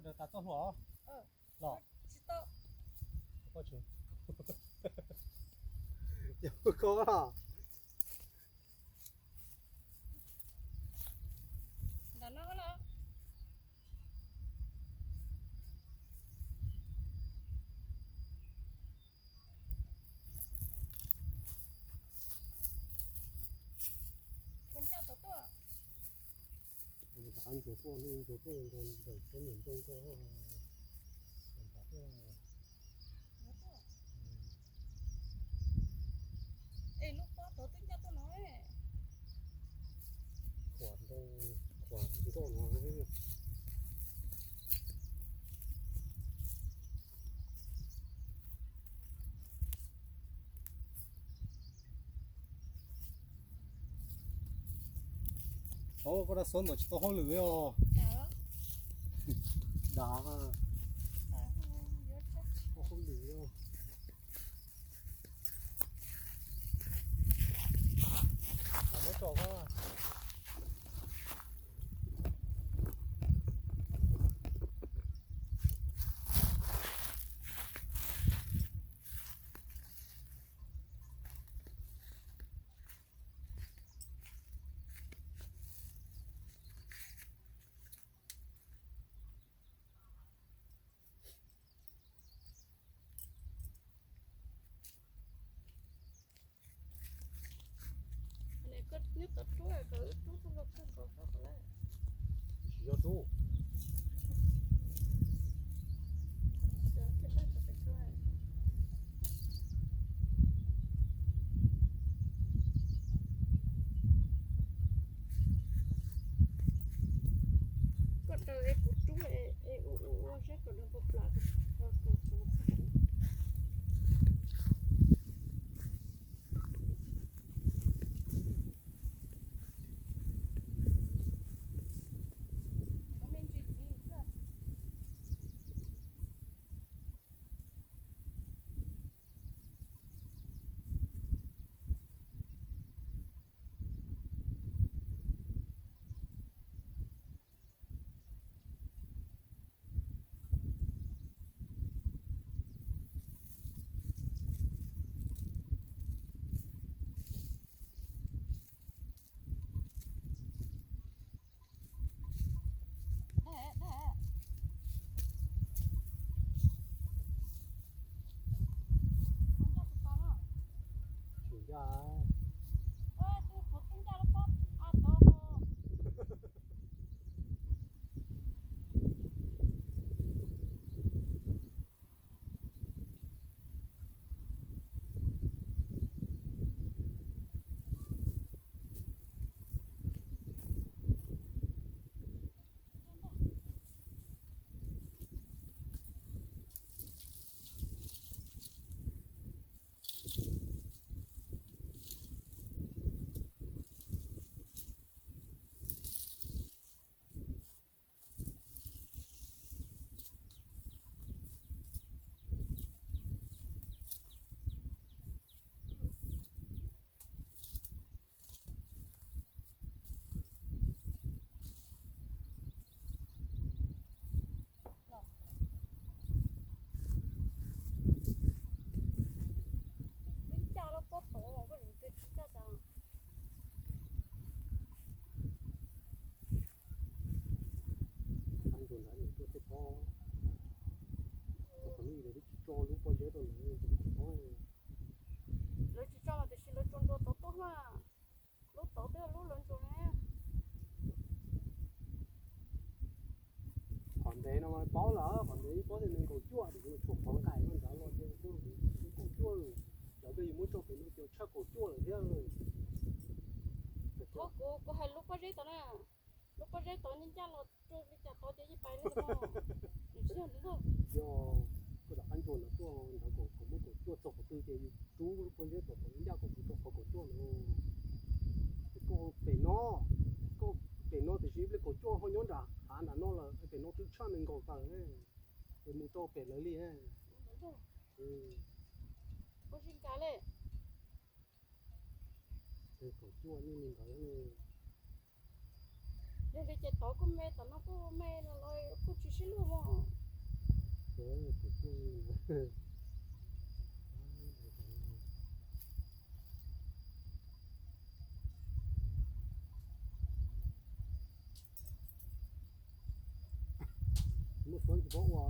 Nws tas txoj hlua los. Tsis tau. Tsis tau. Yog koj los. Ntawm no los. Kuv ncaj tau tuaj. Ntsuas tuaj, ntsuas tuaj ntawm tsob niam ntoo ko. Es lub pob tod twb ncaj tuaj no. Khuam ntoo, khuam ntoo no. Au, koj rau xov ntawm tsis tau hauj lwm os. Dav, tsis tau hauj lwm os. Muab tso ko. Tsis yog rub. Koj daws es kuv rub es ua ua ua saib kom nws puas plam. Ntsuas ntawd nws tuaj tej pob, qhov no lawv twb tsis tso lub pob zeb rau lawv, lawv tsis tso los tiam sis lawv tsuas ntsuas tod tuaj na. Lub tod twb lub lawv ntsuas na. Qhov ntev no paub lawm, qhov ntev paub tias nees nkaum cuaj, tiam sis tshuav qhov nqaim no nrad los ces kaum cuaj, cov twb yus muab tso pem no ces tshaj kaum cuaj lawm thiab. Kuv, kuv hais lub pob zeb tod na, lub pob zeb tod ncaj ncaj los rau li cas tod ces yeej pais li no. Yog koj rov qab ntsuas ntawd tuaj ntawd kom muab kaum cuaj txog qhov twg ces yus rub lub pob zeb tod kom ncaj kom txog rau qhov kaum cuaj no. Ces koj pem no, koj pem no tiam sis ib pliag kaum cuaj ho nyob nram hav nram no lawm, pem no twb tshaj nees nkaum tawm, es mus rau pem lawv li. Kaum cuaj nej li ntawd. Yog li ces tod kuj me, tom no kuj me los los kuj tsis sib luag mog. Muaj suab tsis paub ua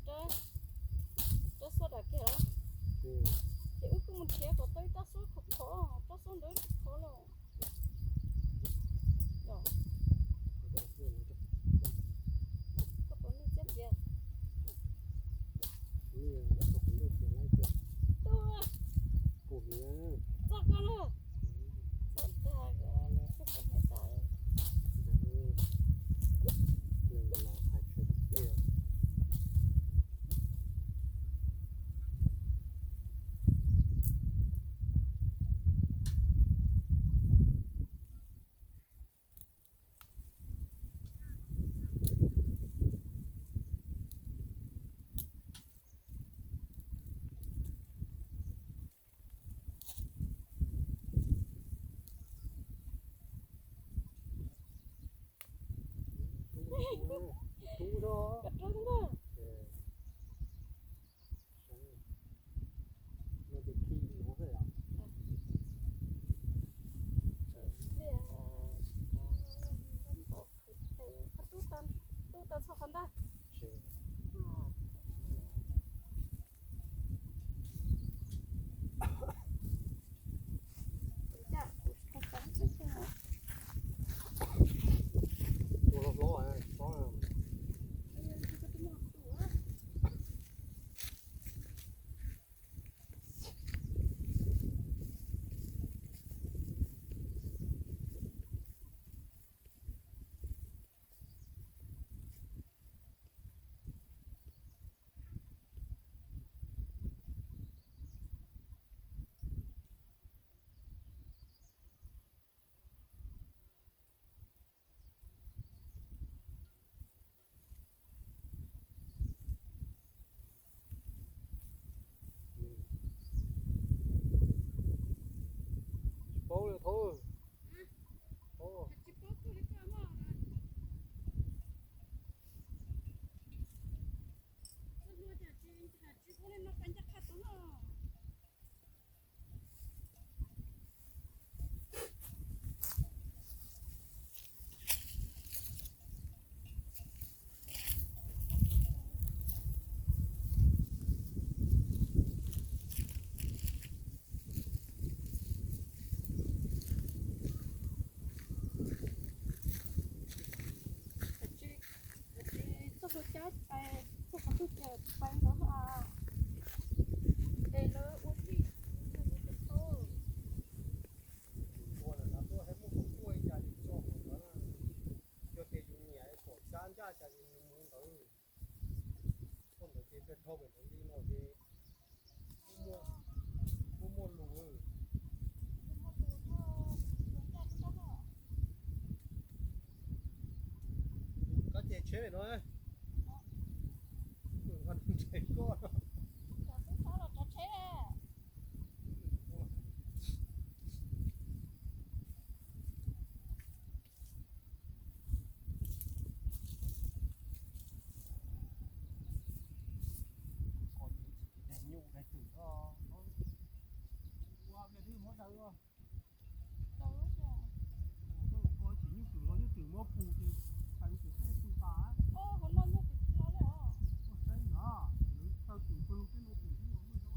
thab. Es rab xua dam kiag los? Ces wb kuj mus nrhiav kom tau ib rab xua khov khov, rab xua ntawd khov los. Koj puas nug txiab piav? Tub, txog koj lawm. Txog koj lawm, txog koj lawm, txog koj lawm. Tub tau txog qhov ntawd. Tsis paub li thab. Tsis txog hlua cab pais txog qhov twg ces pais ntawd. Es lawv ua tij, ua lawm na, tuaj thiab muaj qhov tuaj ib cas li tso qhov ntawd. Yog tias yus nyiam pom xyab ncaj cas yus mus ntawd. Tuaj ntawd ces dhau pem ntawd li no ces muaj muaj lus. Koj ces tsheb pem no, nqa nws nrhiav koj. Ua pliag twb muab daws os. Koj tsis nyuj twm los nyuj twm muab pus ces hais tus tej pus tas. Ua saib na, nws taw twm pw tej no twm twb los muaj zoo.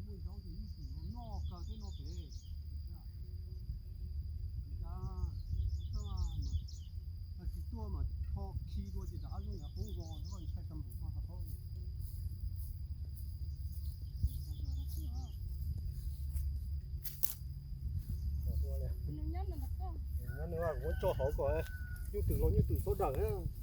Muaj zaub ces yeej tsis noj kawg thiab no pem. Cas, tsis tuaj mas kho khi dua ces rov qab zoo yav poob vos, ntshai tau npaum ko qhov thaub. Nyob nws muab tso hauv kom nyuj twm los nyuj twm txhob dawm.